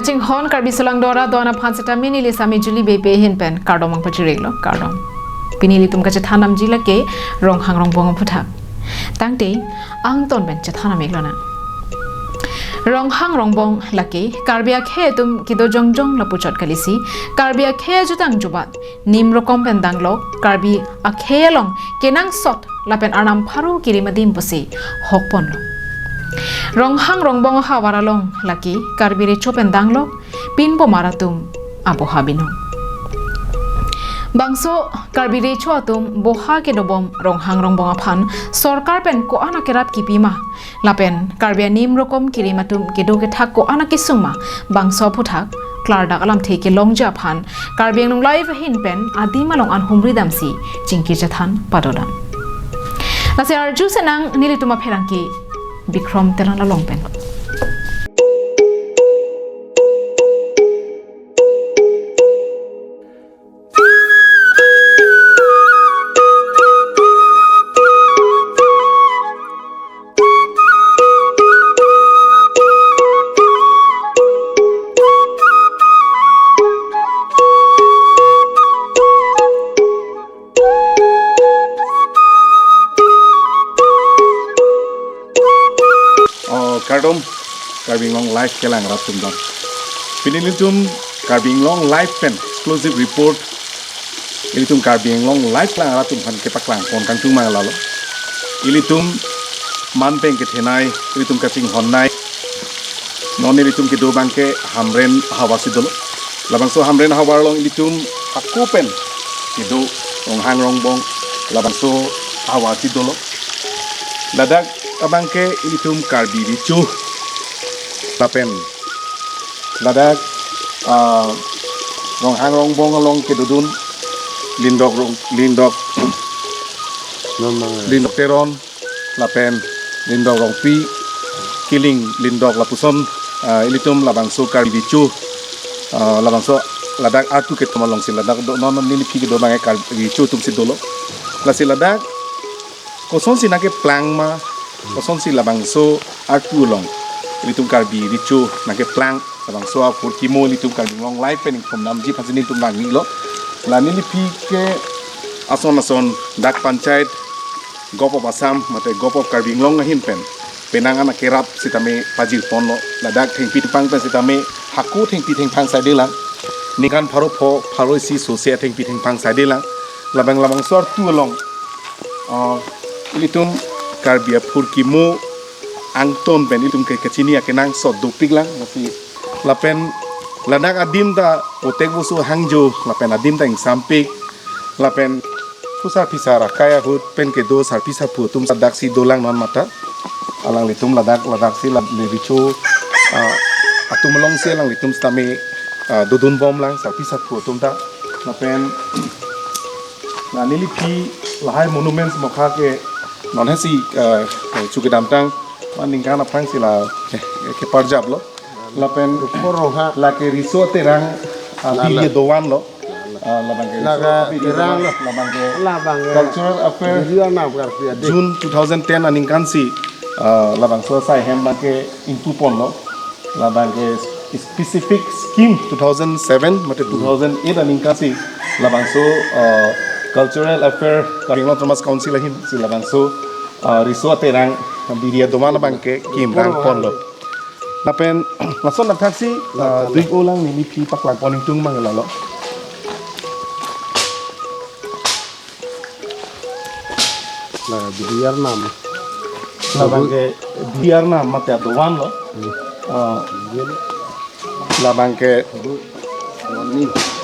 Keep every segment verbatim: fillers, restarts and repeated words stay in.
Chinghon Karbi Solang Dora don aphan sitame neli Sami Juli Beypi ahin pen kardom nangpachirilo, kardom. Pini ilitum kachethan damji lake Ronghang Rongbong aphuthak. Tangte angton pen chethan dam-iklonang. Ronghang Rongbong lake Karbi akhei atum kedo jongjong lapuchot kalisi, Karbi akhei ajutang jubat nim rokom pen danglok, Karbi akhei along kenangsot lapen arnam pharo kerim adim pusi hokponlo. Ronghang Rongbong ahavar along lake Karbi recho pen danglok, pinpomar atum aboha binong. Bangso Karbi recho atum boha kedobom Ronghang Rongbong aphan sorkar pen ko-an akerap kipi ma, lapen Karbi anim rokom kerim atum kedo kethak ko-an akesung ma, bangso aphuthak klardak alamthe kelongji aphan Karbi Anglong Live ahin pen adim along an humri damsi chingki chethan padodam. Lasi arjusenang nelitum apherangke Bikrom Teron along pen. Oh, kardom, Karbi Anglong Live kelang rat atum dam. Pini ilitum Karbi Anglong Live pen exclusive report ilitum Karbi Anglong Live kelang rat atum aphan kepaklang pon kangtung mang lalo. Ilitum man pen kethenei, ilitum kachinghonnei. Non ilitum kedo abangke Hamren ahavar si dolo. Labangso Hamren ahavar along ilitum hako pen kedo Ronghang Rongbong labangso ahavar si dolo. Ladak abangke ilitum Karbi recho lapen ladak, ah, Ronghang Rongbong along kedodun Lindok Rong-, Lindok, Lindok Teron lapen Lindok Rongpi, Kiling Lindok lapuson, ah, ilitum labangso Karbi recho, ah, labangso ladak artu ketum alongsi ladak do, non neliphi kedo abangke Karbi recho atum si dolo. Lasi ladak kosonsi nangkeplang ma, kosonsi labangso artu along ilitum Karbi recho nangkeplang, labangso aphurkimo ilitum Karbi Anglong Live pen ingthum damji aphansi nelitum vanglo. La neliphi ke ason ason dak panchayat, Govt of Assam mate Govt of Karbi Anglong ahin pen penang an akerap sitame pajirponlo. Ladak thengpi thengphang pen sitame hako thengpi thengphang saidelang, ningkan pharo pho pharo isi sose thengpi thengphang saidelang. Labang labangso artu along, ah, ilitum Karbi aphurkimo angton pen ilitum ke kachini akenangsot dopiklang, lasi lapen ladak adim ta potek bosu hangjo, lapen adim ta ingsampik, lapen phusar phisar akai ahut pen kedo sarpi sarpo atum sadaksi dolang non mata. Alanglitum ladak, ladaksi la le recho, ah, atum alongsi alanglitum sitame, ah, dodunbomlang sarpi sarpo atum ta. Lapen la neliphi lahai monuments mokha ke non hesi, ah, chu kedamtang, ah, ningkan aphrangsi la ke, keparjaplo. Lapen Korong ha. Lake Riso Terang, ah, Lala. Biri dovan lo. Ah, labangke Lake Riso Biri Terang dovan, lo. Labangke Labangke Cultural Affair. Biri anam karpi adik. June two thousand ten aningkansi, ah, labangso asai hem abangke ingpuponlo. Labangke specific scheme two thousand seven mate two thousand eight aningkansi labangso, ah, Cultural Affair Karbi Anglong Autonomous Council ahin si labangso, ah, Riso Terang Biri dovan abangke kimrangponlo. Lapen lason athaksi, ah, dui olang neliphi paklangpon ingtung mang lalo. La biri arnam. Labangke biri arnam mate adovan lo. Hmm. Ah, labangke,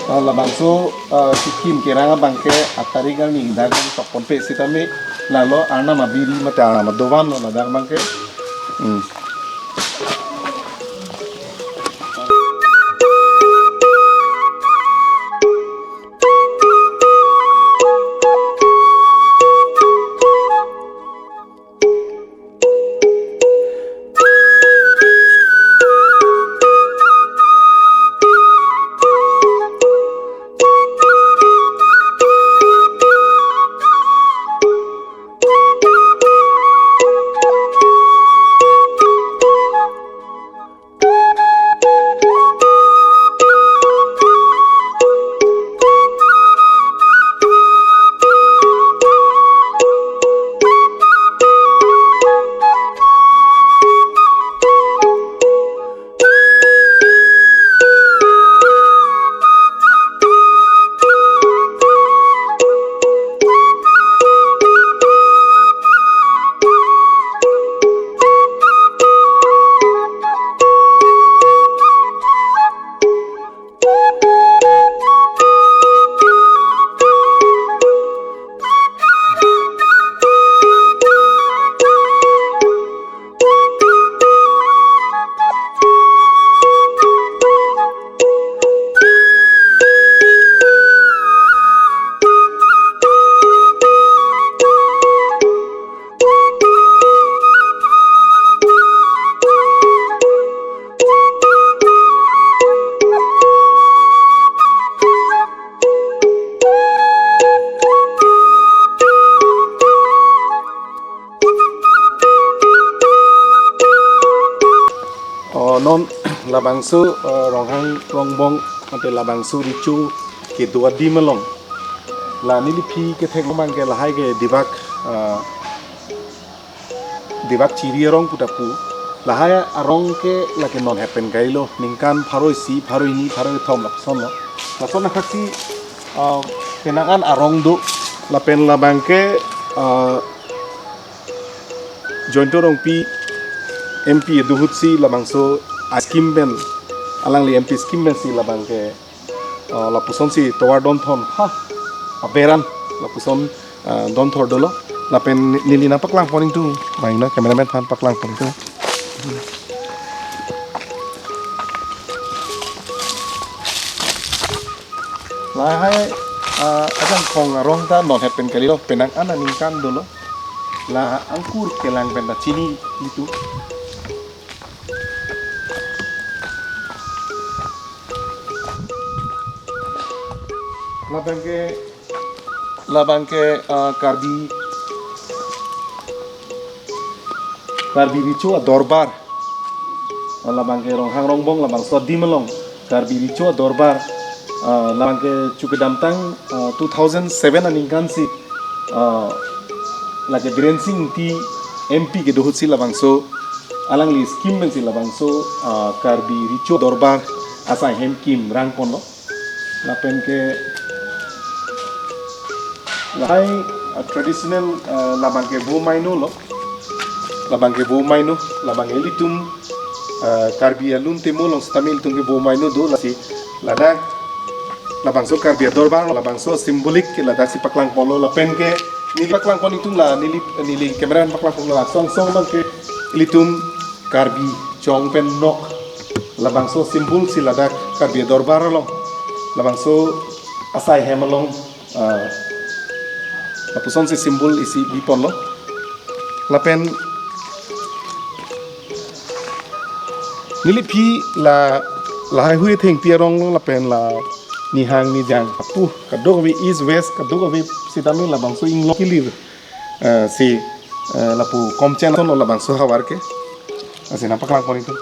ah, labangso, ah, scheme kerang abangke atarik arni dak tokponpe sitame lalo arnam abiri mate arnam adovan lo ladak abangke. Hmm. Non labangso, eh, Ronghang Rongbong, mate labangso recho kedo adim along, la neliphi kethek abang ke lahai ke Dibak, eh, Dibak Chiri arong pu ta pu. Lahai arong ke lake non hepen kailo, ningkan pharo isi, pharo hini, pharo kethom lapuson lo. Lason akhak si, ah, penang an arong do, lapen labang ke, ah, Jayanta Rongpi M P do ahut si labangso a-scheme pen, alangli M P scheme pen si labang ke, ah, lapuson si tovar donthon ha, aberan lapuson, ah, donthor dolo. Lapen neli nangpaklang pon ingtung, maina cameraman aphan paklang pon ingtung. Lahai, ah, Ajangkhong arong ta non hepen kalilo, penang an aningkan dolo. La angkur kelang pen ta chini itu. Labang ke, labang ke, ah, Karbi, Karbi Recho Adorbar. Ah, labang ke Ronghang Rongbong, labangso adim along Karbi Recho Adorbar. Ah, labang ke chu kedamtang, ah, two thousand seven aningkan si, ah, lake Biren Sing Engti M P kedo ahut si labangso, alangli scheme pen si labangso, ah, Karbi Recho Adorbar asai hem kim rang ponlo. Lapen ke lahai, ah, traditional, ah, labang ke Bo Maino lo. Labang ke Bo Maino, labang ilitum, ah, Karbi alun temo along sitame ilitum ke Bo Maino do, lasi ladak labangso Karbi Adorbar lo, labangso symbolic ke ladak si paklang ponlo, lapen ke neli paklang pon ingtung, la neli, neli camera paklang ponlo, la song song abang ke ilitum Karbi chong pen nok, labangso symbol si ladak Karbi Adorbar along, labangso asai hem along, ah, lapuson si symbol isi bi ponlo. Lapen neliphi la, lahai Hui Thengpi arong lo, lapen la nihang nijang apu kadokave east west kadokave sitame labangso inglong kilir, eh, si, eh, lapu komchen ason lo labangso havar ke. Lasi nangpaklang pon ingtung.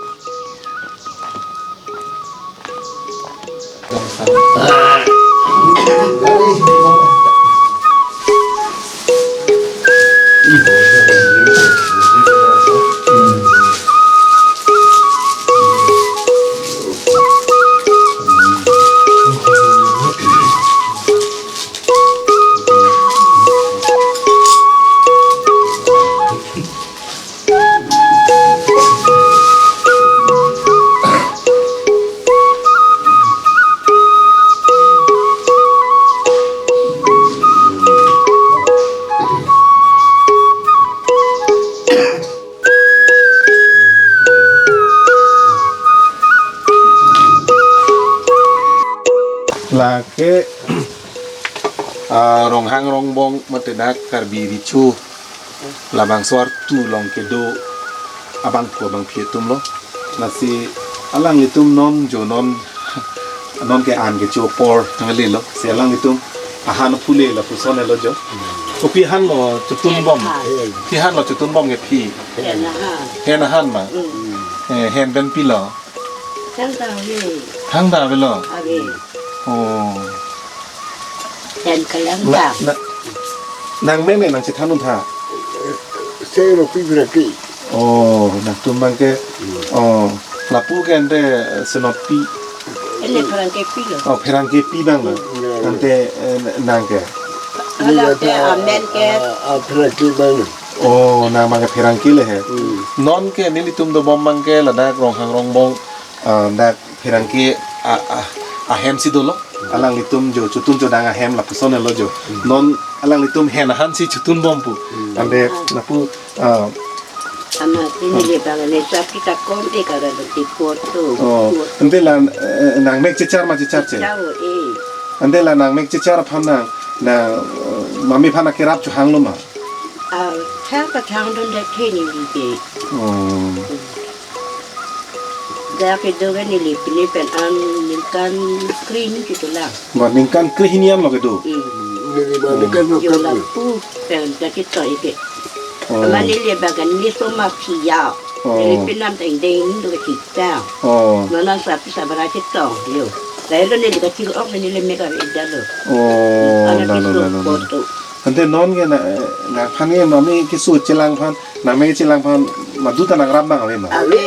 Lake, ah, Ronghang Rongbong mate dak Karbi Recho labangso artu along kedo abangphu abangphi atum lo. Lasi alanglitum non jo non, non ke an kecho apor tangli lo. Si alanglitum ahan phule lapuson lo jo. Kopi ahan lo chotun bom? Hen. Pi ahan lo chotun bom ke phi? Hen ahan. Hen ahan ma? Mm. Eh, hen pen pilo? Thangta ave. Thangta avelo? Ave. Oh. Hen kalang Na, ta. Na, nangmek ne nangchethan un tha? Sero pi berarti. Oh, nangtum abang ke. Hmm. Oh, lapu ke ante, eh, senopi. Ante pherangke pi lo. Oh, pherangke pi abang lo. Hmm, ya, ya. Ante, eh, nang ke. Hala te amen ke. Ah, ah, pherangke abang. Oh, nang abang ke pherangke le he. Hmm. Non ke nelitum dobom abang ke ladak Ronghang Rongbong, ah, dak pherangke a, a, ahem si dolo. Alanglitum jo chotun chodang ahem lapuson lo jo. Hmm. Non alanglitum hen ahan si chotun bom pu. Hmm. Ante lapu, ah, Ama sini le bang ne sapi ta kom te kara do ti porto. Oh, ante la, eh, nangmek chechar ma checharche? Charo, eh. Ante la nangmek chechar aphan nang, na, eh, mami aphan akerap chohanglo ma? Ah, cha kachang dun det he neli ke. Oh. Dak kedo ke neli pini pen an ningkan krehini kedo lang. Ba ningkan krehini an lo kedo? Hmm. Neli ba ningkan lo Jo kedo. Lapu pen ta kito ike. Oh. Ama neli bang ke ni so ma phi ya. Oh. Neli pinam teng deng do kachita. Oh. Nona sapi sabra chetong yo. Lahelo neli kachil ok neli le mega ida lo. Oh, Anak lalo, itu lalo, lalo. Foto. Ante non ke na, nangphan ke mame keso chelang aphan, nangme chelang aphan, madu ta nangrap abang ave ma? Ave.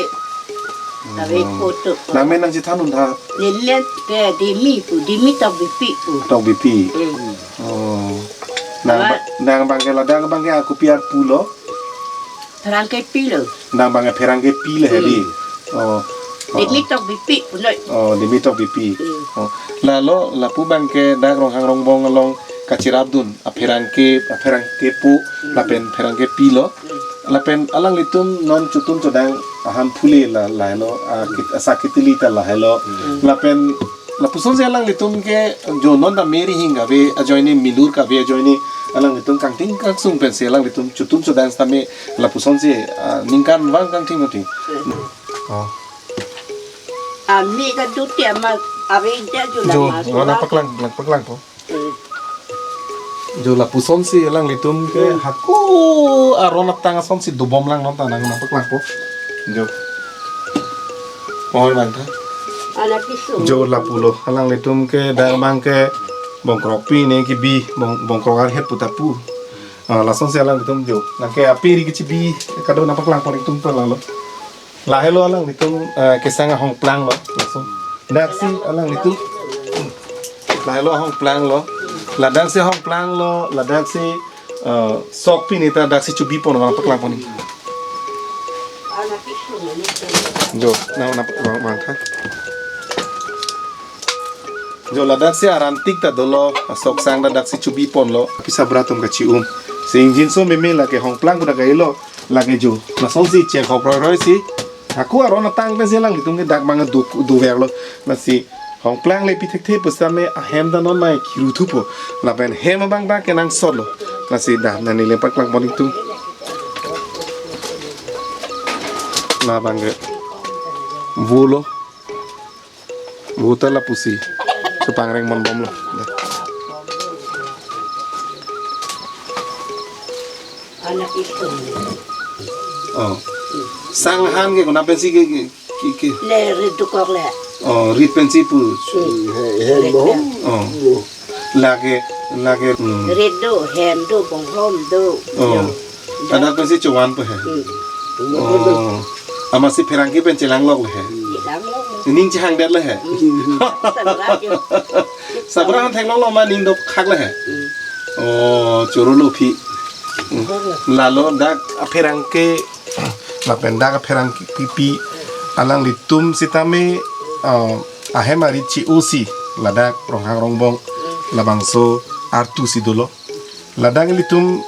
Ave. Oh. Foto. Nangme nangchethan un tha? Neli ke Dimi pu, Dimi Tokbipi pu. Tokbipi. Hmm. Oh. Nang Wa- ba-, nang abang ke ladak abang ke ako pi arpu lo? Pherangke pi lo. Nang abang ke pherangke pi le Hmm. hedi. Oh. Oh. Dimi Tokbipi punoi. Oh, Dimi Tokbipi. Hmm. Oh. Lalo lapu abang ke dak Ronghang Rongbong along kachirapdun. Apherangke, apherangke pu, Hmm. lapen pherangke pi lo. Hmm. Lapen alanglitum non chotun chodang aham phule la, lahelo, a, kit-, asa kitili ta lahelo. Hmm. Lapen lapusonsi alanglitum ke jo non ta meri hing kave ajoine milur kave ajoine alanglitum kangting kangsung pensi alanglitum chotun chodang sitame lapusonsi, ah, ningkan vang kangting kangting. Oh. Ami ka duti ama ave ja jo Jo, lama nona sulang. Paklang, lang paklang po. Hmm. Jo lapusonsi alanglitum ke Hmm. hako aron atang asonsi dobom lang non ta nang nangpaklang po. Jo. Oi bang tha. Anak isu. Jo lapulo alanglitum ke dak abang ke bongkrok pi ne kebi bong, bongkrok arhet pu ta pu. Ah, lasonsi alanglitum jo. Nang ke ape ri kechibi kado nangpaklang po nelitum pa lalo. Lahelo alanglitum, eh, kesang ahongplang lo. Laso. Daksi alanglitum. Lahelo ahongplang lo. Ladaksi ahongplang lo. Ladaksi, eh, sok pi ne ta daksi chubi pon abang paklang pon ni. Jo, na, na, bang, bang, ha. Jo ladaksi arantik ta dolo, sok sang ta daksi chubi pon lo. Pisa bratum kachi-um. Si ingjinso meme lake hongplang kuda kailo, lake jo. Lasonsi chek hok roi roi si. Hako aron atang pensi alanglitum ke dak abang do, dover lo. Lasi hongplang le pi thekthe pusitame ahem ta non mai kiru thupo. Lapen hem abang ta kenangsot lo. Lasi dah nani le paklang pon nelitum. Labang ke. Vo lo. Vo ta lapusi. Chepangreng mon bom lo. Anak isu. Oh. Sang han ke kona pensi ke, ke, ke, ke. Le rit dokok le. Oh, rit pensi pu. Hmm. He, he, Rit mo. Ya. Oh. Mo. Lake, lake, hmm. Rit do, hem do, bonghom do. Oh. Ya. Anak pensi chuan pu he. Hmm. Oh. Amatsi pherangke pen chelang lok le he. Chelang lok. Ning chehang det le he. Hmm. Sabra jo. Sabra han thek lok lo ma ning do khak le he. Hmm. Oh, choro lo phi. Hmm. Lalo dak apherangke, lapen dak apherangke pipi alanglitum sitame, ah, ahem arit chi-o si ladak Ronghang Rongbong labangso artu si dolo. Ladak ilitum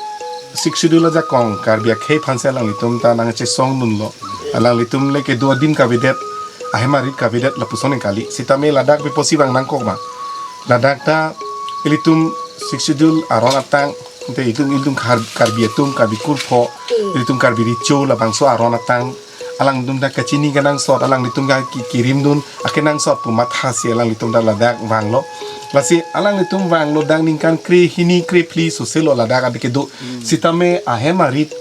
Sixth Schedule ajakong Karbi akhei aphansi alanglitum ta nangchesongdun lo. Alanglitum le kedo adim kavedet, ahem arit kavedet lapuson kali. Sitame ladak pe pusi vang nangkok ma. Ladak ta ilitum Sixth Schedule aron atang, te ilitum, ilitum Kar-, Karbi atum, Karbi kurpho, ilitum Karbi recho labangso aron atang. Alanglitum ta kachini kenangsot, alanglitum ta ki-, kirimdun akenangsot pu mathasi alanglitum ta ladak vanglo. Lasi alanglitum vanglo dak ningkan krehini krephli soselo ladak adi kedo. Hmm. Sitame ahem arit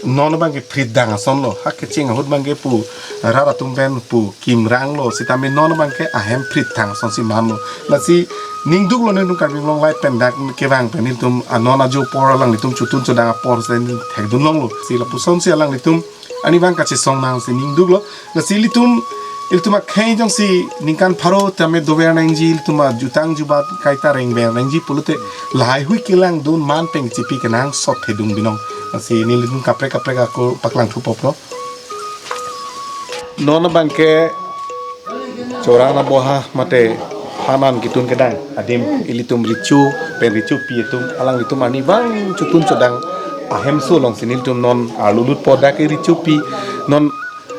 non abang ke phrit dang ason lo. Ha kecheng ahut abang ke pu rat atum pen pu kimrang lo. Sitame non abang ke ahem phrit dang ason si man lo. Lasi ningduk lo nelitum Karbi Anglong Live pen dak kevang pen nelitum anon ajo apor alanglitum chotun chodang apor si thekdun longlo. Si lapusonsi alanglitum arnivang kachesong nangsi ningduk lo. Lasi ilitum, ilitum akhei jongsi ningkan pharo tame dover nangji, ilitum ajutang jubat kaita rengver nangji pulote lahaihui kelangdun man pen chipi kenangsot thedung binong. Lasi nelitum kaprek kaprek ako paklang thupop lo. Non abang ke Chorang aboha mate hanan kitun kedang adim ilitum recho pen rechopi atum alanglitum arnivang chotun chodang ahemso alongsi nelitum non arlu lutpo dak ke rechopi non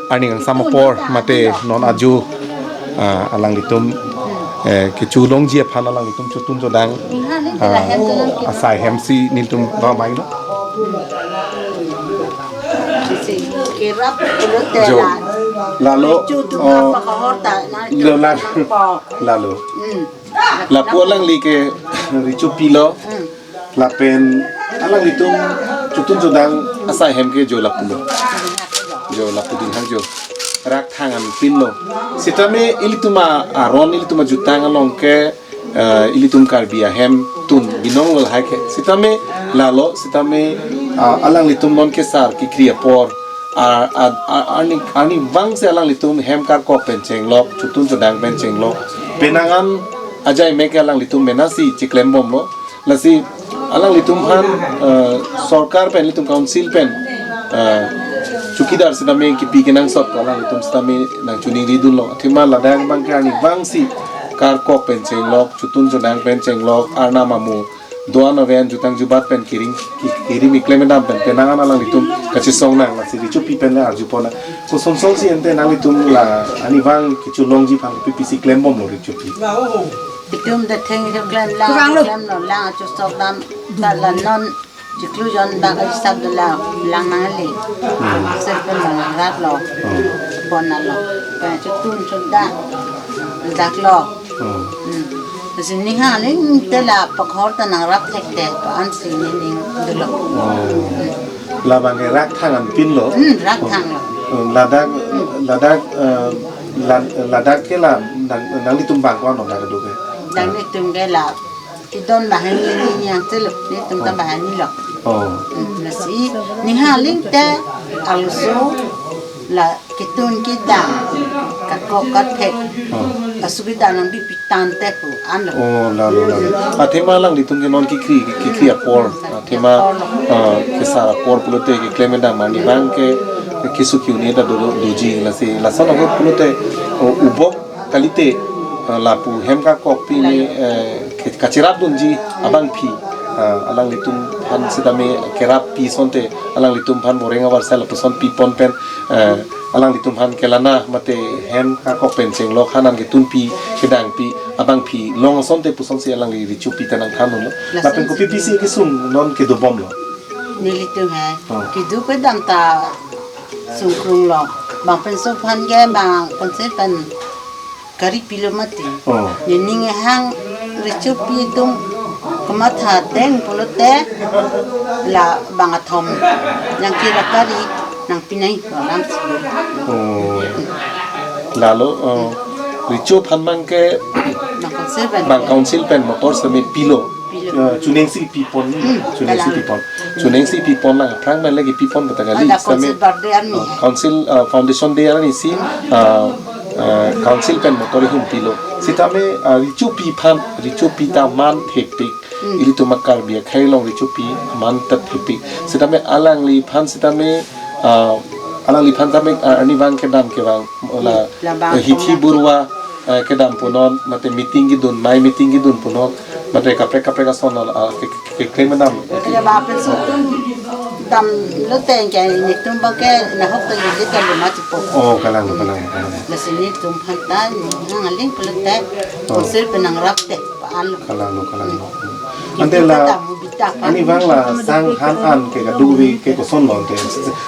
arni kangsam apor mate non ajo, ah, alanglitum, eh, kecho longji aphan alanglitum chotun chodang, ah, asai hem si nelitum ba mai lo. Kerap pulote Jo. la. Lalo, Chu tu oh, apa kahor ta na chu lo la-, nangpo. Lalo. Hmm. Lapu alangli ke rechopi lo. Hmm. Lapen alanglitum chotun chodang asai hem ke jo lapu lo. Lapu ding hangjo. Rakthang anpinlo. Sitame ilitum a-, aron ilitum ajutang along ke, eh, ilitum Karbi ahem tun binong lo lahai ke. Sitame lalo, sitame, ah, alanglitum non kesar kekri apor. A, a, a, arni, arnivang si alanglitum hem karkok pen chenglok, chotun chodang pen chenglok. Penang an ajai mek alanglitum mena si chiklem bomlo. Lasi alanglitum aphan, eh, sorkar pen, ilitum council pen, eh, chowkidar sitame kipi kenangsot alanglitum sitame nangchiningri dunlo. Athema ladak abang ke arnivang si karkok pen chenglok, chotun chodang pen chenglok, arnam amu do-an ave an jutang jubat pen kiring, ki-, kiring keklem kedam pen, penang an alanglitum kachesong nang, lasi Richopi pen le arju pon nang. Kosonson si ante nanglitum la arnivang kecholongji aphan P P C klem bomlo Richopi? Itum ta thengri klem lang, Kurang lo. Klem lo lang, achu sok dam, ta la non, chiklu jon bang, achu sab do lang, lang nang le. Hmm. Sir pen lang rap lo. Hmm. Pon na lo. Pen chotun chodang, dak lo. Hmm. Hmm. Lasi ninghang aling te la pakhor ta nangrap thekte, pa-an si nening dolo. Hmm. Hmm. Labang ke rakthang anpinlo. Hmm, rakthang lo. Hmm, ladak, ladak, eh, la-, ladak ke la nang, nanglitum bang ko-an lo dak do ke? Nanglitum ke la, idon bahani ni yang teluk, netum ta Oh. Bahani lo. Oh. Hmm, lasi, ninghang aling te, aluso, la ketun kedang, kakok kathek, Oh. asubida nangbi pitang te pu, an lo. Oh, lalo, lalo. Athema alanglitum ke non kekri, kekri apor. Athema, ah, kesar apor pulote keklem kedam arnivang ke keso ke-un-e ta do, do, doji lasi. Lason ahut pulote, oh, ubok kalite, ah, lapu hem karkok pini, eh, ke-, kacherap dunji abangpi. Ah, alanglitum aphan sitame kerap pi asonte, alanglitum aphan boreng avarsai lapuson pi pon pen, eh, alanglitum aphan kelana mate hem karkok pen chenglok, han an ketunpi, kedangpi abangpi long asonte puson si alangli Richopi ta nangthan dunlo. Lason Lapen ko si P P C kesung non kedo bomlo? Nelitum he. Oh. Kedo kedam ta sungkrung lo. Bang penso aphan ke bang penso pen kari pilo mati. Oh. Nening hang Richopi atum komat ha deng pulote la bang athom. Yang kira kari nangpi nai alam si. Oh. Lalo, oh, Richo aphan bang ke Bang council pen. Bang council pen motor sitame pilo. Pilo. Eh, chuning si pi pon, Hmm, chuning si kalang. Pi pon. Chuning si pi pon lang, aphrang pen lagi pi pon bata kali. Ada sitame, council birthday arni. Eh, council, eh, foundation day arni si, eh, eh, council pen motor ihum pilo. Sitame, eh, Richopi aphan, Richopi ta aman thepik. Hmm. Ilitum a-Karbi akhei along Richopi aman ta thepik. Sitame alangliphan sitame, eh, alangliphan tame, eh, arnivang kedam kevang, la, Labang eh, hithi tong burwa, eh, kedam punon, mate meeting kedun, mai meeting kedun punon, mate kaprek kaprek ason, ah, ke, ke, keklem kedam. Kaya ba penso atum damlote ke netum bang ke nahok ta yuli ta lima chipo. Oh, kalang, kalang, kalang. Lasi netum aphan ta ninghang aling pulote, Oh. Council pen nangrap te, pa-an lo. Kalang lo, kalang lo. Ante la, Kita mu bita pa. Arnivang la sang han an ke kadokave ke koson lo ante,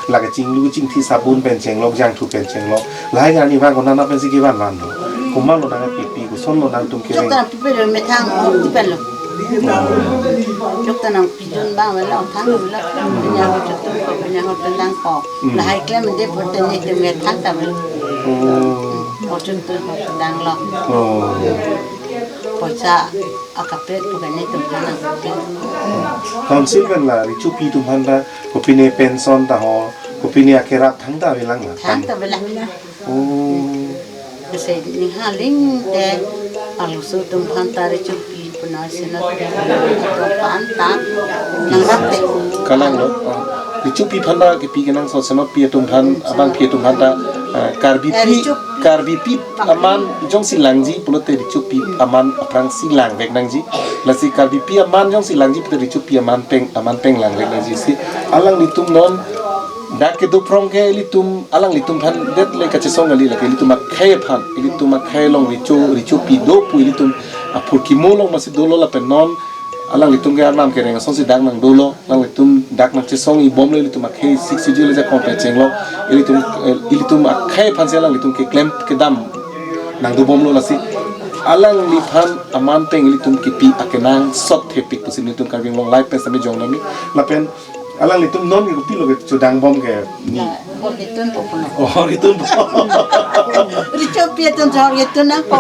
la kachinglu chingthi sabun pen chenglok, jangthu pen chenglok. Lahai arnivang konat pensi kevan van lo. Komat lo nangpipi, koson lo nangtum kereng. Chok ta nangpipi lo, methang, oh, ti pen lo. Chok ta nangpidun bang velo, thang lo velo. Punya ho chotun ko, punya ho tendang ko. Hmm. Lahai klem de pute netum methang ta velo. Oh. Ho chotun ho tendang lo. Oh. Poisa akaprek pu ke netum aphan nangpipi. Council pen la Richopi atum aphan ta kopine pension ta ho, kopine akerap thangta avelang la? Thangta avelang. Oh. Kese ninghang aling te aluso atum aphan ta Richopi punar senat atum aphan ta nangrap te. Kalang lo. Oh. Richopi aphan ta kipi kenangsot senatpi atum aphan, abangpi atum aphan ta, eh, Karbipi, Eh, Richopi. Karbipi aman jongsi langji pulote Richopi aman aphrangsi langvek nangji. Lasi Karbipi aman jongsi langji pulote Richopi aman pen, aman pen langvek nangji si. Alanglitum non dak kedo aphrang ke ilitum, alanglitum aphan det le kachesong kali, lake ilitum akhei aphan, ilitum akhei along Richo, Richopi do pu ilitum aphurkimo along masi dolo lapen non alanglitum ke arnam kereng asonsi dak nangdolo, alanglitum dak nangchesongji bomlo, ilitum akhei Sixth Schedule ajakong pen chenglok, ilitum, eh, ilitum akhei aphansi alanglitum keklem kedam nangdo bomlo lasi. Alangliphan aman pen ilitum kipi akenangsot thepik pusi nelitum Karbi Anglong Live pen sitame jong nami. Lapen Alanglitum non ke kopilo ke chodang bom ke ni. Ya, hor ketun populo. Oh, hor ketun. Recho pi atum hor ketun nangpo.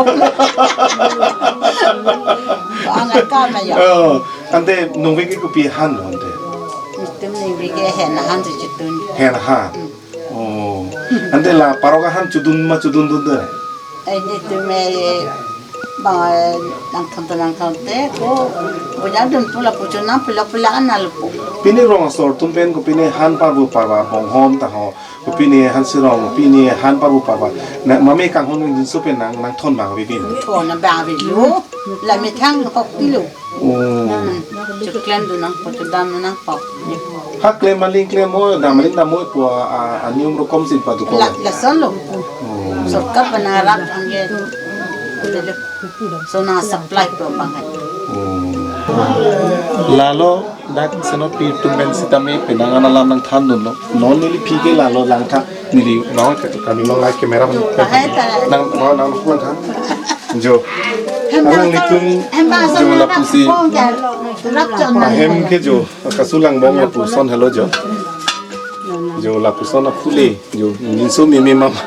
Angai kam ya. Oh, ante ningve ke kopi ahan lo ante? Itum ningve ke hen ahan si chitun. Hen ahan. Hmm. Oh. Ante la parok ahan chodun ma chodundunde? Ai, netum, eh, bang, eh, nangthon te nangthon te, ko, bojang dun pula puchun nang pula pula an nanglupo. Pini rong asor atum pen kopine han parvo parva bonghom ta ho. Kopine han sirong, kopine han parvo parva. Na mame kanghon ningdun so pen nang, nangthon bang ave pini. Thon bang avelo. La methang hok pilo. Oh. Hmm. Choklem dun nangpo, chodam dun nangpo. Ha klem aling klem oi, dam aling dam oi pu a, a, anium rokom si padu ko. La, lason lo. Oh. Sorkar penarap angge. So nang supply po bang. Oh. Lalo dak senot pi atum pen sitame penang an alam nangthandunlo. Non neliphi ke lalo langtha. Neli bang ke kami long live camera. Hai, ta. Nang, nang, nang langtha. Jo. Hem bang alanglitum, hem bang jo ason lapusi. Rap jon. Ahem ke jo, kasulang bong lapuson helo jo. Jo lapuson aphule, jo ninso meme mama.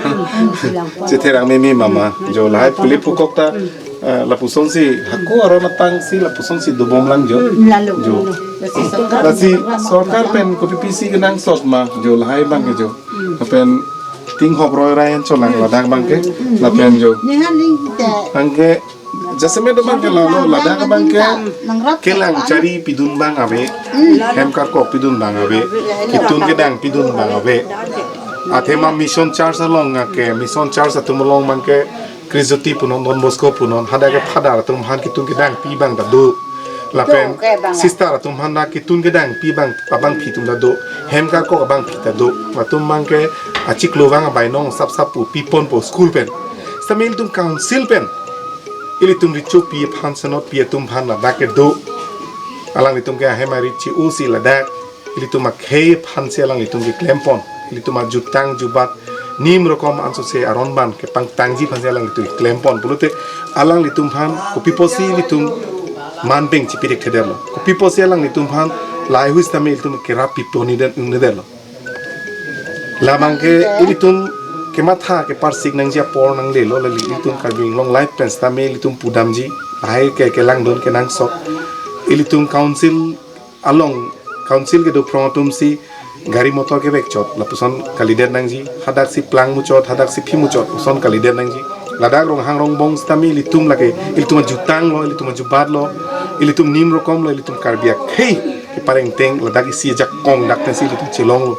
Chetherang meme mama. Jo lahai phule phukok ta, eh, lapuson si hako aron atang si lapuson si dobom lang jo. Hmm, lalo. Jo. Lasi sorkar pen kopi pisi kenangsot ma, jo lahai bang ke jo. Lapen ting hok roi rai an cholang ladak bang ke, lapen jo. Nehan ning te. Bang ke, jasemet bang ke lalo, ladak bang ke, nangrap kelang chari pidun bang ave, hem karkok pidun bang ave, ketun kedang pidun bang ave. Athema mission church along ke, mission church atum along bang ke, Christian punon, Don Bosco punon, hadak ke father atum aphan ketun kedang pi bang ta do. Lapen sister atum aphan dak ketun kedang pi bang abangpi atum ta do. Hem karkok abangpi ta do. Latum bang ke achiklo bang abainong sap sap pu piponpo school pen. Sitame ilitum council pen, ilitum recho pi aphan senot pi atum aphan ladak ke do. Alanglitum ke ahem ari chi-o si ladak. Ilitum akhei aphan si alanglitum keklempon. Ilitum ajutang jubat nim rokom anso se aron ban kepangtangji aphan si alanglitum keklempon. Pulote alanglitum aphan kopi pusi ilitum manbeng chipirik thedetlo. Kopi pusi alanglitum aphan lahai hui sitame ilitum kerap pipo ni den, ni detlo. La bang ke ilitum kematha keparsik nangji apor nanglelo, lali ilitum Karbi Anglong live pen sitame ilitum pudamji. Lahai ke kelangdun kenangsot. Ilitum council along council kedo phrong atum si gari motor kevek chot lapuson kalidet nangji, hadak si plang muchot, hadak si phi muchot, lapuson kalidet nangji. Ladak Ronghang Rongbong sitame ilitum lake, ilitum ajutang lo, ilitum ajubat lo, ilitum nim rokom lo, ilitum Karbi akhei kepareng teng ladak isi ajakong dak tensi ilitum chelonglo.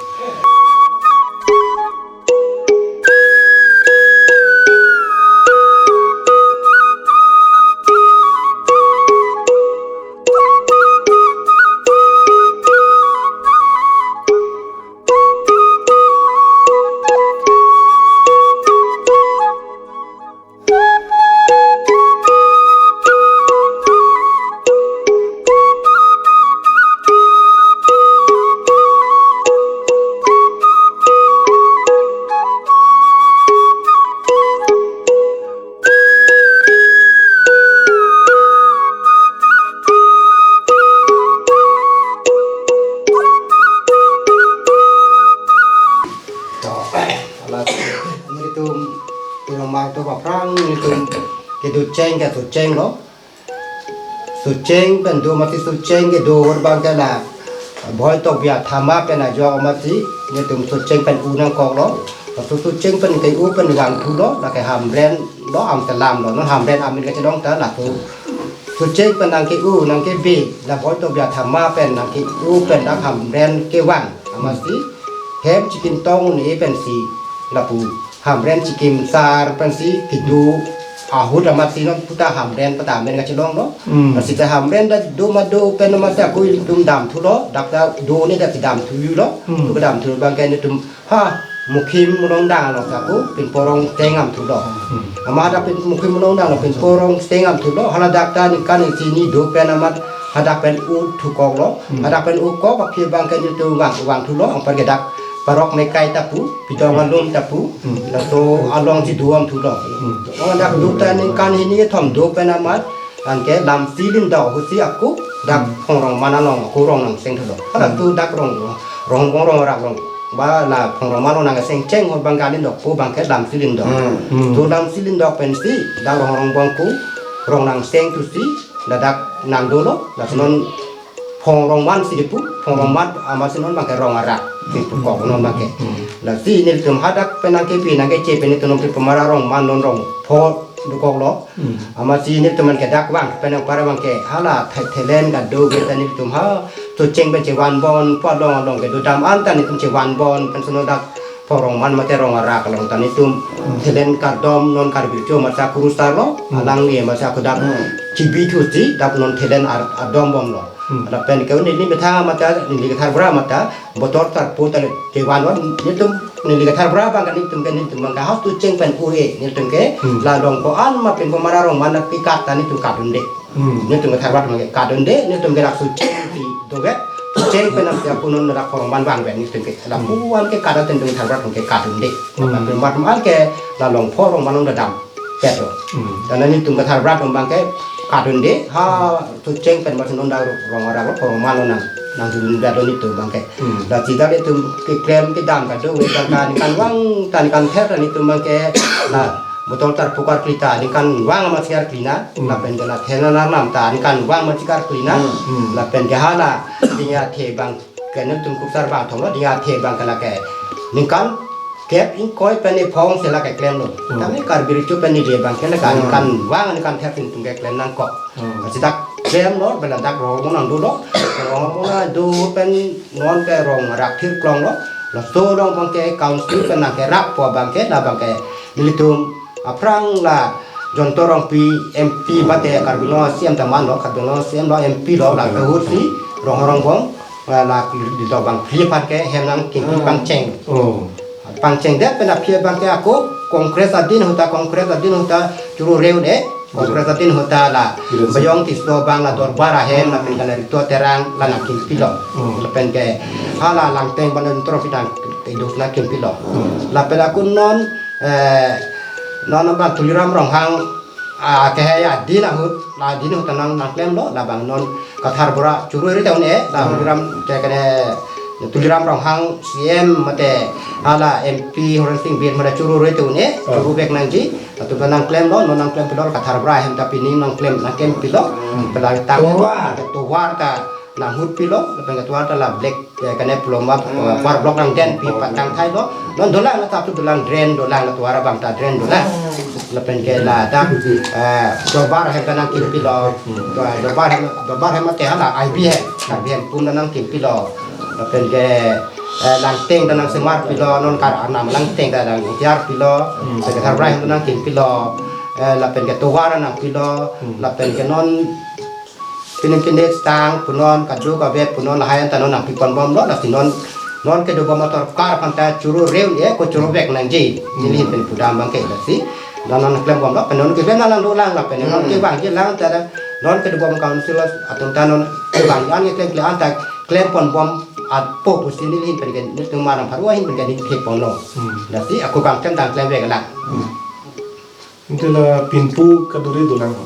To, alas, nelitum, ilong mai to aphrang, nelitum kedo cheng ke to cheng lo. Sucheng pen do mati sucheng kedo hor bang ke la Bhoi Tokbi athama pen ajok mati netum sucheng pen u nangkok lo. Laso sucheng pen ke u pen vangthu lo, lake Hamren lo, Amselam lo, non Hamren amin kachelong ta laso sucheng pen nangke-u nangkebe la Bhoi Tokbi athama pen nangke-u pen dak Hamren kevang amatsi hem chikim tong un-e pensi lapu Hamren chikim sar pensi kedo ahut amatsi non puta Hamren pata amen kachelong lo. Hmm. Sita Hamren ta do ma do pen amatsi ako ilitum damthu lo, dak ta do ne dak damthu lo. Hmm. Do damthu bang ke netum ha Mukhim Monongdang lo ako pinpo rong teng damthu lo. Hmm. Amat dak pin Mukhim Monongdang lo pinpo rong teng damthu lo. Hala dak ta ningkan isi ni do pen amat hadak pen u thukok lo. Hmm. Hadak pen u kok aphi bang ke netum vang vangthu lo, anparke dak parok mekai ta pu, pidong alum ta pu, hmm, laso along si do damthu lo. Hmm. Ong dak do ta ningkan hini thom do pen amat, anke lam si lim do husi ako, Dak Hmm. Phongrongman along ako rong nangseng thulo. Hala Hmm. tu dak rong, Ronghong Bongrong Arak along. Ba la Phongrongman along nangseng cheng ho bang kalin dok po bang ke damsi lin dok. Hmm. Hmm. Tu damsi lin dok pensi dak Ronghong Bongrong ako rong nangseng thusi ladak nangdolo. Lason non Phongrongman si kipu, Phongrongman amatsi non bang ke Rong Arak kipu kok non bang ke. Hmm. Lasi nelitum hadak pen nangkepi nangkeche pen nelitum non Phipomara Rongman non rong pho dokoklo. Hmm. Amatsi nelitum bang ke dak vang pen nangpara bang ke hala the-, thelen kado ke ta nelitum ha tu cheng pen chevan bon po along along kedo dam an ta nelitum chevan bon pen sono dak Phongrongman mate Rong Arak along ta nelitum Hmm. thelen kardom non Karbi Riso mate kurusarlo Hmm. alangli mate ako dak Hmm. chibi thusi dak non thelen ar-, ardom bomlo. Hmm. Lapen ke neli methang mate neli katharbura mate botol tarpo ta chevan bon nelitum neli katharbura bang ke nelitum ke nelitum bang ke ha tu cheng pen ue nelitum ke Hmm. la along ko-an ma Phipomara Rongman apikat ta nelitum kadunde. Hmm. Nelitum katharbura bang ke kadunde nelitum ke rak su cheng si dovek su cheng pen nang siap punon rak Phongrongman vang pen nelitum ke la Hmm. puan ke kada tentung tharbura bang ke kadunde. Hmm. Lapen mat mal ke la along Phongrongman along dadam petlo. Hmm. Dan nelitum katharbura bang ke kadunde ha tu cheng pen mat non dak Rong Arak lo Phongrongman lo nang nangdun dadon nelitum bang ke. Hmm. Lasi dak nelitum keklem kedam kado we bang ke ningkan vang ta ningkan ther ta nelitum bang ke la botol tarpo karkli ta ningkan vang amatsi karkli na. Hmm. Lapen ke la thena nanam ta ningkan vang amatsi karkli na. Hmm. Hmm. Lapen ke hala ding athe bang ke nelitum kurusar bang thonglo ding athe bang ke la ke ningkan kep ingkoi pen iphong si la keklemlo. Hmm. Tame Karbi Riso pen neli bang ke la ka Hmm. ningkan vang ningkan ther pen nelitum keklem nangkok. Hmm. Lasi dak klemlo, bela dak Ronghong Bongrong nangdolo. Ronghong Bongrong nangdo pen non ke Rong Arak thir klonglo. Laso along bang ke council pen nangkerap po bang ke la bang ke nelitum aphrang la Joyanta Rongpi M P mate Karbi Anglong C M ta manlo, Karbi Anglong C M lo M P lo la Hmm. kehut si Ronghong Bongrong la, la di do bang phli aphan ke hem nangkingpi Hmm. pangcheng. Oh. Pangcheng det pen aphi bang ke ako Congress adin ahut ta, Congress adin ahut ta churu reun e. Congress adin ahut ta la Yes. Bayong Tisso bang la dorbar ahem lapen ke la Rito Terang la nangkingpilo. Hmm. Lapen ke hala Langteng bang la Joyanta Rongpi nang idus nangkingpilo. Hmm. Lapen ako non, eh, non bang Tuliram Ronghang, ah, kehei adin ahut, la adin ahut ta nang nangklemlo, la bang non katharbura churu ri ta un-e, la Hmm. Tuliram ke kene Tuliram Ronghang C M mate hala M P Horen Sing Bey mate churu ri ta un-e, Hmm. churu vek nangji, latum ta nangklemlo, non nangklempilo, katharbura ahem ta pining nangklem, nangklempilo, Hmm. pelai tang, Tovar. Tovar ta nanghutpilo, lapen ke tovar ta la black, eh, kene pulo ma, Hmm. eh, power block nangdenpi Hmm. patang thailo, non dolang la ta tu dolang drain dolang la tovar abang ta drain dolang. Hmm. Lapen ke la dak, eh, dorbar ahem ta nangkingpilo. Hmm. Dor-, dorbar ahem, dorbar ahem mate hala I B ahem, I B ahem pum ta nangkingpilo. Lapen ke, eh, Langteng ta nangsemarpilo, non kar anam Langteng ta nangtiarpilo. Hmm. Lapen ke katharbura ahem ta nangkingpilo. Eh, lapen ke tovar nangpilo. Hmm. Lapen ke non pini pini stang punon kado kave punon lahai an ta non nangpiponbomlo, lasi non, non kedo bom atorkar aphan ta churu reun e, ako churu vek nangji. Hmm. Neli hin pen pudam bang ke lasi. Non non klembomlo, pen non keklem nanglang dolang lapen non Hmm. kevangji lang ta non kedo bom council atum ta non kevangji an keklem kle an ta klemponbom apo pusi neli hin pen ke nelitum Maram Pharua ahin pen ke neli theponlo. Hmm. Lasi ako kangklem dang klem vek lang. Hmm. Ante la pinpo kadure dolang ho.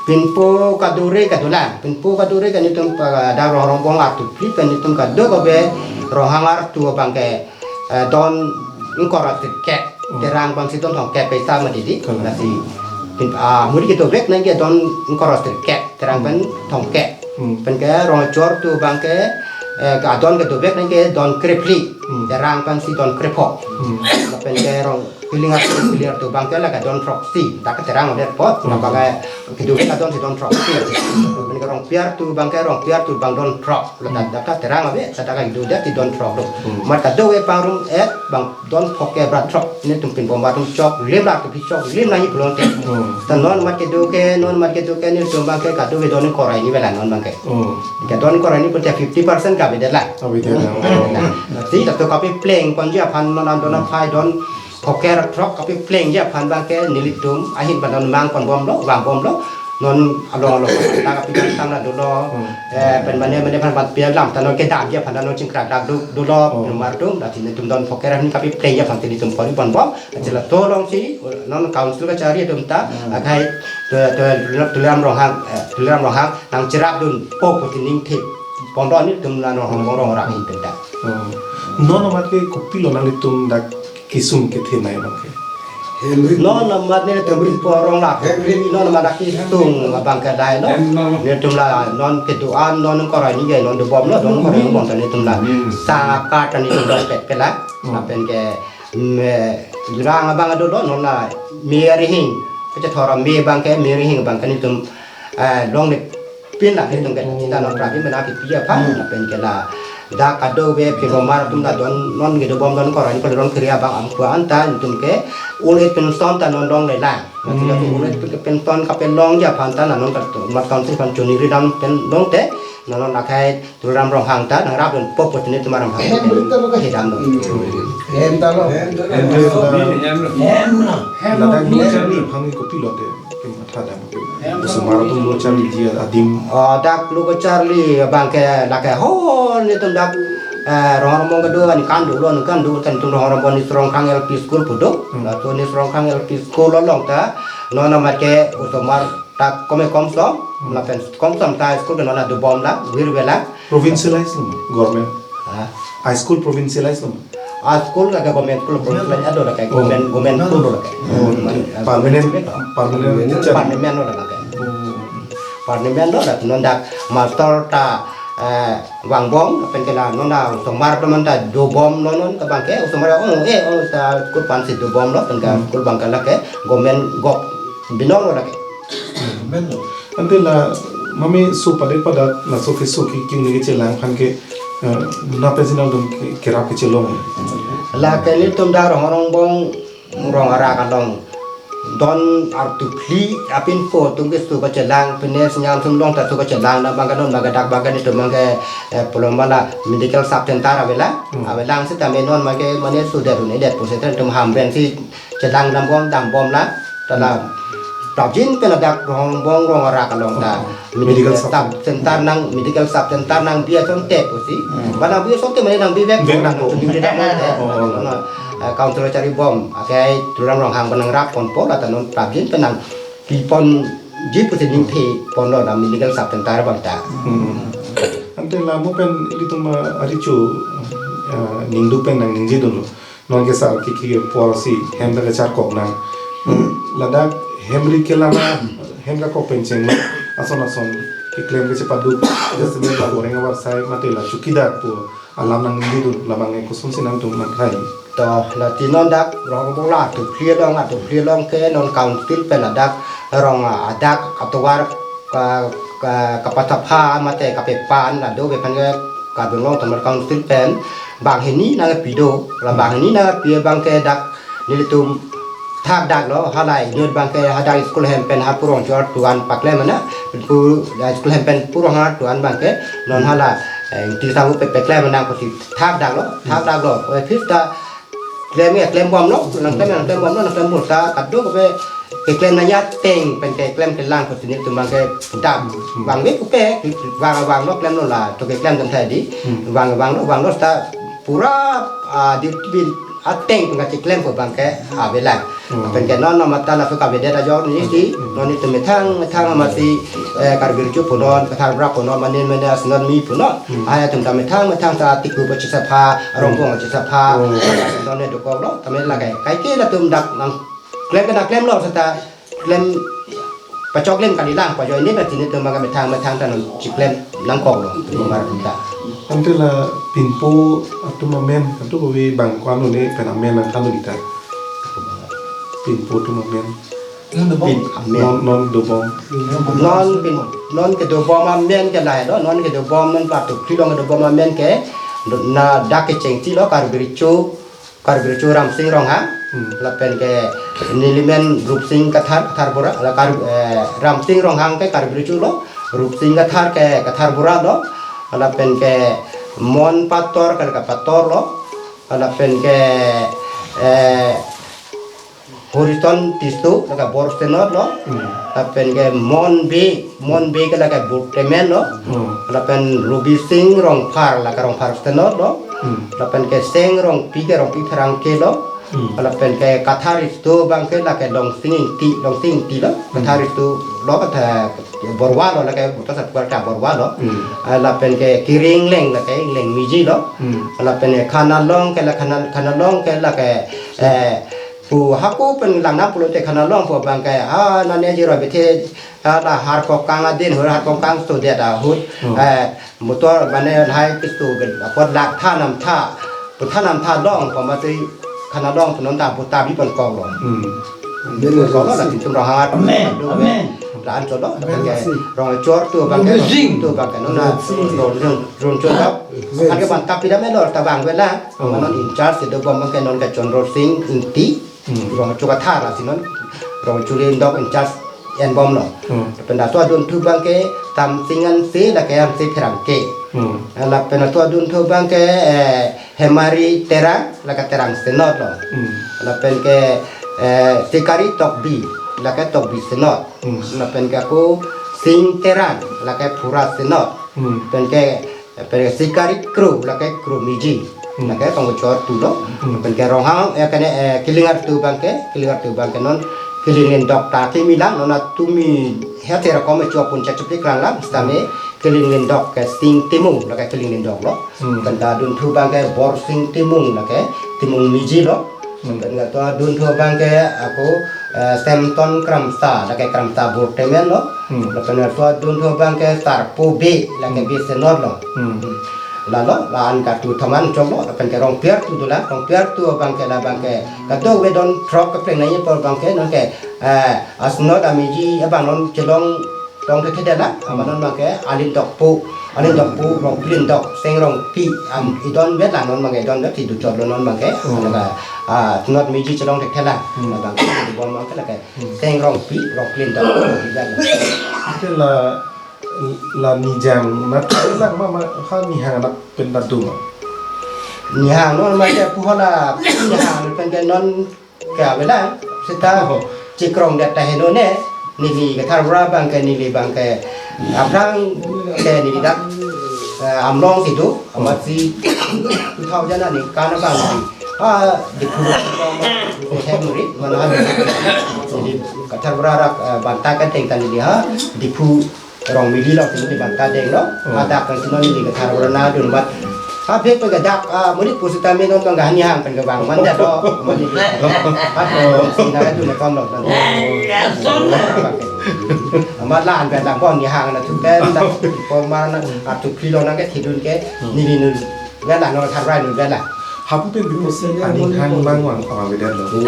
Pinpo kadure kadolang, pinpo kadure ke nelitum pa da Ronghong Bongrong artu phli pen nelitum kado kave Ronghang artu abang ke, eh, don ingkoi ra sirkep, Hmm. Terang abang si don thomkep paisa ma didi. Kalang. Lasi pin, ah, muri kedovek nangji don ingkoi ra sirkep, Terang Hmm. pen thomkep. Hmm. Pen ke Rongchor artu abang ke, eh, ke adon kedovek nangji don krephli, Hmm. Terang pen si don krepho. Hmm. Lapen ke rong Piling artu, Piling artu abang ke la ke don throksi, dak ke Terang adet po, Hmm. la abang ke kedo ke don si don throksi. Lapen ke Rongpi artu abang ke, Rongpi artu abang don throk, la Hmm. dak ke Terang ave, dak ke kedo det si don throk do. Hmm. Mat kado-kave pangrum et, bang don phok ke brat throk, nelitum pinbom atum choklim la artu phi choklim nangji pulote. Hmm. Ta non mat kedo ke, non mat kedo ke nelitum abang ke kado-kave don ingkoi ra hini avelo non abang ke. Hmm. Ke don ingkoi ra hini pulote fifty percent kavedet la. Kavedet la. Lasi dak to kapeplengponji aphan non an don aphai don phok ke brat throk kapeplengji aphan abang ke nelitum ahin abang don mangponbomlo, vangbomlo. Non along along ta kapi tang tang na dolo. Hmm. Eh, pen mane mane aphan bat pia lam ta non kedam ji aphan ta non chingkrak dak do dolo. Hmm. Nomar atum, lasi netum don phoker ni kapi pleng ji aphan si netum pori pon bom. Lasi laso alongsi non council kachari atum ta, hmm, akhai Tu-, Tu-, Tuliram Ronghang, eh, Tuliram Ronghang nangcherapdunpo pusi ningthip pon do, netum la Ronghang Ronghang ahin pen ta. Hmm. Non amat ke kopilo nanglitum dak kesung kethenei abang ke? Non amat nelitum ri porong la. Hemri. Non amat dak kesung abang ke dai lo. Hem, non. Netum la non kedo-an, non korai ni ke non dobom lo, non korai bom ta netum la. Hmm. Sakat ta netum la pet pela. Hmm. Lapen ke, mm, eh, lang abang ado lo, non la me arihing. Kachethor ame abang ke, me arihing abang ke netum, eh, longle pin la netum ke, hmm, kita non prapjin mena kipi aphan, hmm, lapen ke la dak kadokave pemomar atum ta don, non kedobom don korai ni pale don kiri abang amkua anta netum ke old age pension ta non longle lang. Mati la, hmm, old age pension kapelong ji aphan ta non ka mat council aphan choningri dam pen longte, non non akhai Tuliram Ronghang ta nangrapdunpo pusi netum aram aphan kedam lo. Hmm. Hem ta lo. Hem ta lo. Hem ta lo. Hem lo. Ladak lo charli aphan ke kopilo te kematha dam. Hem ta lo. Osomar atum lo charli ji adim. Ah, dak lo kacharli abang ke lake ho netum dak, eh, Ronghang Rongbong kedo ani kan dolo, kan do, kan tum Ronghang Rongbong Nisrongkhang L P school pu do. Hmm. Laso Nisrongkhang L P school along ta non amat ke osomar ta kome komsom, hmm, lapen komsom ta school ke non adobom lang, wir velang. Provincialize lo ma, government? Ha? A school provincialize lo ma? A school ke government school, provincialize ado lake, oh, government, government school lake. Oh, permanent, permanent teacher. Permanent lo lake. Oh. Permanent lo lake, non dak master ta, eh, vangbom, lapen ke la non dak osomar teman ta dobom non non ke abang ke, osomar, oh, eh, oh, ta school aphan si dobom lo, lapen ke, hmm, school abang ke lake, government gov binong lo lake. Amen lo. Ante la mame so padet padat laso keso ke kingni kechelang aphan ke, eh, na pensi nangtum ke-, kerap kechelong. Lake netum dak Ronghang Rongbong rong arak along don artu phli apinpo atum keso kachelang, pine sinyam sum long ta so kachelang na abang ke non abang ke dak abang ke netum abang ke, eh, pulo ma la medical sub center avelang, hmm, avelang sitame non abang ke mane sudet un-edet pusi netum hamren si chelang dambom, dambom la, ta la, hmm, prapjin pen ladak Ronghang Rongbong rong arak along ta. Oh, medical medical sub, sub center nang, medical sub center nangbi asonte pusi. Hmm. Ba nangbi asonte mane nangbi vek. Vek nang ko. Nangbi vek nang ko. Oh. Na, eh, council kachari bom, akhai Tuliram Ronghang abang nangrap ponpo, la ta non prapjin pen nangpi ponji pusi ningthip pon lo na medical sub center abang ta. Hmm. Ante la mo pen ilitum, ah, arecho, ah, ningduk pen nangningjedun lo. Non ke sar ke ke apor si hem ta kacharkok nang. Ladak hemri kelang, hem kakok pen cheng ason ason keklem kechepaduk, jasemet la goreng avarsai mate la chowkidar pu alam nangningjedun, labang ke kosonsi nangtum nangkhai? To, lasi non dak Ronghang Rongbong la artu phli along, artu phli along ke non council pen ladak rong adak atovar ka, ka, kapachapha mate kapepan la do, bephan ke Karbi Anglong Autonomous Council pen banghini nangpi do, la banghini nangpi abang ke dak nelitum thakdak lo, halai inut abang ke hadak school hem pen ha purong chor tuan paklem ana, pu, ya, school hem pen purong ha tuan abang ke non hala, eh, ti sangu pe peklem nang pusi thakdak lo, thakdak lo, eh, phis ta klem ya, klem bom lo, nangklem ya, nangklem bom lo, nangklem bom ta, kadokave keklem nangji ateng pen keklem kelang pusi netum abang ke dam. Hmm. Vangve pupe, vang, vang lo klem lo la, to keklem dam tha di. Hmm. Vang, vang lo, vang lo ta pura, ah, di bin ateng pen kacheklem pu abang ke avelang. Hmm. Pen ke non amat ta laso kavedet ajok ni si, hmm, non netum methang, methang amat si, eh, Karbi Recho punon, Kathar Bura punon, mane mane asinot mi punon. Hmm. Ai atum ta methang methang ta tiku pachesapha, arong, hmm, bong chesapha. Hmm. Non ne dokok lo, tame lagai. Kaike latum dak nangklem ke nangklem lo seta klem pachok klem kalilang pajoine na tini tum abang ke methang methang ta nangcheklem nangkok lo. Nomar atum ta. Ante la pinpo atum amen, atum kove bang ko-an lo ne pen amen nangthan kita. Pinpo atum amen. Pin amen. Non, non dobom. Non pin, non kedobom amen ke lahai lo, non kedobom non patu phli along kedobom amen ke, na dak kechengsi lo Karbi Recho, Karbi Recho Ramsing Ronghang, hmm, lapen ke nelimen Rupsing Kathar, Kathar Bura, la Kar, eh, Ramsing Ronghang ke Karbi Recho lo, Rupsing Kathar ke Kathar Bura lo, lapen ke Mon Pator ke Kapator lo, lapen ke, eh, Horiston Tisso, lake Bor Senot lo. Hmm. Lapen ke Mon Bey, Mon Bey ke lake Botemen lo. Hmm. Lapen Rubi Sing Rongphar, lake Rongphar Senot lo. Hmm. Lapen ke Seng Rongpi ke Rongpi Pherangke lo. Hmm. Lapen ke Kathar Risto abang ke lake Longsing Ingti, Longsing Ingti lo. Hmm. Kathar Risto lo, Kathar Borwa lo, lake Bhuta Sapkar ta Borwa lo. Hmm. Ah, lapen ke Kiri Ingleng, lake Ingleng Miji lo. Hmm. Lapen ke Khanalong ke la Khana, Khanalong ke lake, eh, pu hako pen langnam pulote Khanalong pu abang ke, ah, nane ji roi bethe, ah, la Harkokang adin, hur Harkokang so dia da hut. Hmm. Eh, motor mane lahai pistu ke apot lak tha nam tha, pu tha nam tha long pu mati Khanalong pu non ta pu ta bi pon kong long. Hmm. Bi pon kong long, la Tingtum Ronghang. Amen. Amen. La an cholo, amen. Ke rong chor tu abang ke, rong tu abang ke non na, rong, rong, rong chor ta. Amen. An ke ban tapi da me lor ta bang vela. Oh. Manon in charge do bom abang ke non ke Chondro Sing Ingti. Hmm. Rong chu Kathar asi non. Rong chu le dok in charge en bom lo. Hmm. Lapen ato adunthu abang ke Tamsing Hanse, lake Hanse Pherangke. Hmm. Lapen ato adunthu abang ke, eh, Hemari Terang, lake Terang Senot lo. Hmm. Lapen ke, eh, Sikari Tokbi, lake Tokbi Senot. Hmm. Lapen ke ako Sing Terang, lake Phura Senot. Hmm. Lapen ke, lapen ke Sikari Kro, lake Kro Miji. Hmm. Lake tong chor tu lo. Hmm. Lapen ke Ronghang, eh, kene, eh, Kilingar tu abang ke, Kilingar tu abang ke non Kiling Lindok ta kimi lang, non atumi het era kom chua pun chak chupik lang lang, sitame Kiling Lindok ke Sing Timung, lake Kiling Lindok lo. Hmm. Lapen ke adunthu abang ke Bor Sing Timung, lake Timung Miji lo. Hmm. Lapen ke ato adunthu abang ke ako, eh, Semton Kramsa, lake Kramsa Botemen lo. Hmm. Lapen ke ato adunthu abang ke Sarpo Bey, lake, hmm, Bey Senot lo. Hmm. Lalo, la an katu thaman chok lo, lapen ke Rongpiar tu dolang, Rongpiar tu abang ke la abang ke kadokave don throk kepleng nangji apor abang ke non ke, eh, asenot amiji abang non chelong tong thekthe det lang, amat non abang ke Alindok pu, Alindok pu, Rongpi Lindok, Seng Rongpi, am, idon vet lang non abang ke, idon vet si du chot lo non abang ke, hmm, lake, ah, asenot miji chelong thekthe lang, hmm, abang ke, bom abang ke lake, hmm, Seng Rongpi, Rongpi Lindok, Rongpi Lindok. Ante la, la Nijang nat lang ma, ma, ha Nihang nat pen nat duma. Nihang non ma ke pu hala, Nihang pen ke non ke avelang, seta, oh, chikrong det ta heno ne, neli Kathar Bura abang ke neli abang ke, aphrang ke neli dak, eh, Amlong si do, amat si two thousand ani kana abang si. Ah, Diphu, Diphu Hemri, mana ha, neli Kathar Bura rak, eh, banta kan teng tan neli ha, Diphu Rongmili lo, sini di banta deng lo. Oh. Adak kan sino neli Kathar Bura na dun bat. Abe pe gadak, ah, muni pusita me non bang gani hang pen gabang man ja do. Muni. Ato sina dun ton lo. Amat la an pen dang bon ni hang na tu pen dang. Por mar na atu kilo na ke thidun ke. Hmm. Neli nun. Wala no tharbai no wala. Hapu pen bipos aning hang mang vang avedet lo.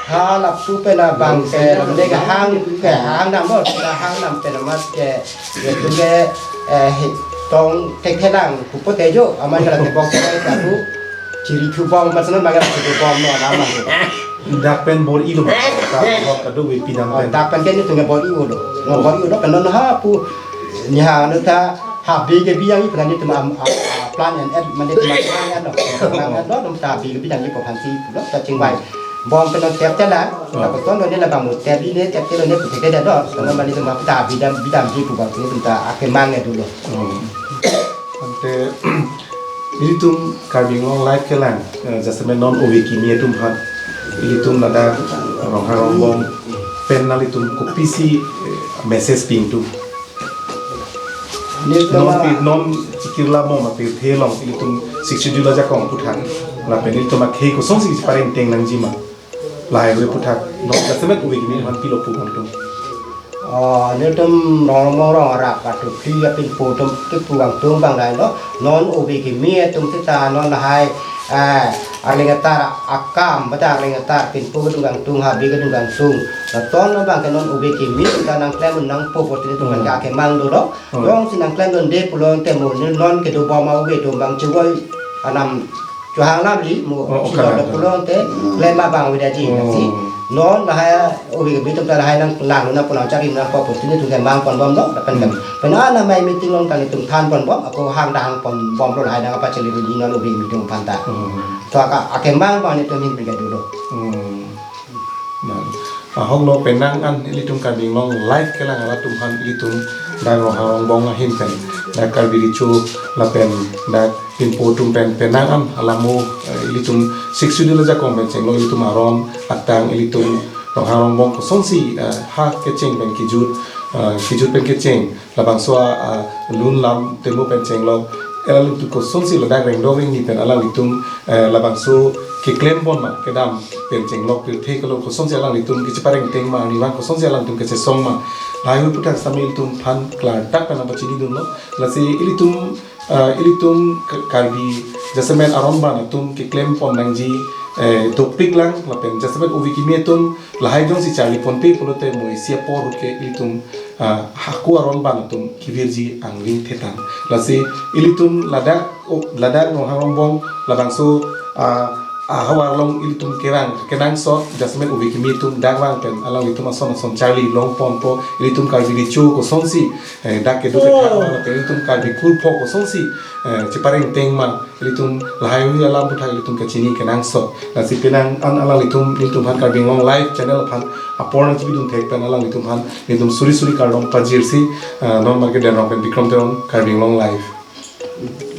Ha lapu pen abang ke lam le ke hang ke hang nam mo ke hang nam pen amat ke ya tu ke eh he tong tek thelang pupo te jo amat ke la tebok ke ta tu chiri thu bom mas no maga thu bom no nam mang. Dak pen bor-i lo. Ka bom kadokave pinam pen. Dak pen ke ni tu ke bor-i lo. No bor-i lo pen non hapu ni ha no ta ha bi ke bi yang pen ni tu am, am, plan and act mane tu ma plan no. Plan no no ta bi ke bi yang ni ko phan si lo ta chingvai. Bom pen no tep te la. Ta ko ton do ni la bang mo tep ni tep te lo ni ko te ke do. Ko no mane tu ma ta bi dam bi dam ji pu bang ni tu ta akemang ne dolo. Hmm. Ante ilitum Karbi Anglong live kelang, eh, jasemet non ove kimi atum aphan, ilitum ladak Ronghang Rongbong pen nanglitum kopisi, eh, message pi tum. Nelitum non a- pi, non chikirla mo ma pirthe along ilitum Sixth Schedule ajakong aputhak. Lapen ilitum akhei kosonsi chipareng teng nangji ma. Lahai ove aputhak, non jasemet ove kimi aphan pilo pu bang tum. Oh, nelitum rong rong rong rak atu kri apin pu tum kipu bang tum bang lahai lo. Non ove kimi atum sita non lahai, eh, arleng atar akam, bata arleng atar pinpo kedung bang tum, habe kedung bang tum. Laton non bang ke non ove kimi sita nangklem nangpo po tini tum bang ke akemang dolo. Hmm. Jongsi nangklem dunde pulo temo non kedo bom ove tum bang chevoi anam Chevang lam li mo. Oh, si okay, lo okay. Pulo te klem abang ove det ji. Oh. Si non lahai ove kimi tum ta lahai nang nang na pulang chari nang ko putin tum ke mang pon bom lo. Lapen kan. Hmm. Pen ana mai meeting along ta netum than pon bom, ako hang dang pon bom lo lahai nang apa cheli ri non ove kimi tum aphan ta. Hmm. To aka akemang abang netum hin pen ke dolo. Hmm. Ahoklo penang an ilitum Karbi Anglong Live kelang arat atum aphan ilitum dak Ronghang Rongbong ahin pen dak Karbi Recho lapen dak Pinpo atum pen penang an alamo, eh, ilitum Sixth Schedule ajakong pen chenglo ilitum aron atang ilitum Ronghang Rongbong kosonsi, eh, ha kecheng pen kejut, eh, kejut pen kecheng labangso a, a, lun lam tempo pen chenglok, alanglitum kosonsi ladak rengdong rengni pen alanglitum, eh, labangso keklem pon ma kedam pen chenglok pirthe kelo kosonsi alanglitum kechepareng teng ma, arnivang kosonsi alanglitum kechesong ma, lahai aputhak sitame ilitum aphan klardak pen nangpachini dunlo. Lasi ilitum, eh, ilitum K-, Karbi jasemet aron ban atum keklem pon nangji, eh, dopik lang lapen jasemet ove kimi atum lahai jongsi charli ponpe pulote mo isi apor ke ilitum, ah, hako aron ban atum kevirji angring thetang. Lasi ilitum ladak, o, ladak Ronghang Rongbong labangso, ah, ahavar along ilitum kevang kenangsot jasemet ove kimi atum dak vang pen alanglitum ason ason charli long ponpo, ilitum Karbi Recho kosonsi, eh, dak kedo kethak ma lapen ilitum Karbi Kurpho kosonsi, eh, chepareng teng ma, ilitum lahai hui alam aputhak ilitum kachini kenangsot. Lasi penang an alanglitum, ilitum aphan Karbi Anglong Live channel aphan apor nangchipidun thek pen alanglitum aphan ilitum suri suri kardom pajirsi, ah, non market Denrong pen Bikram Teron, Karbi Anglong Live.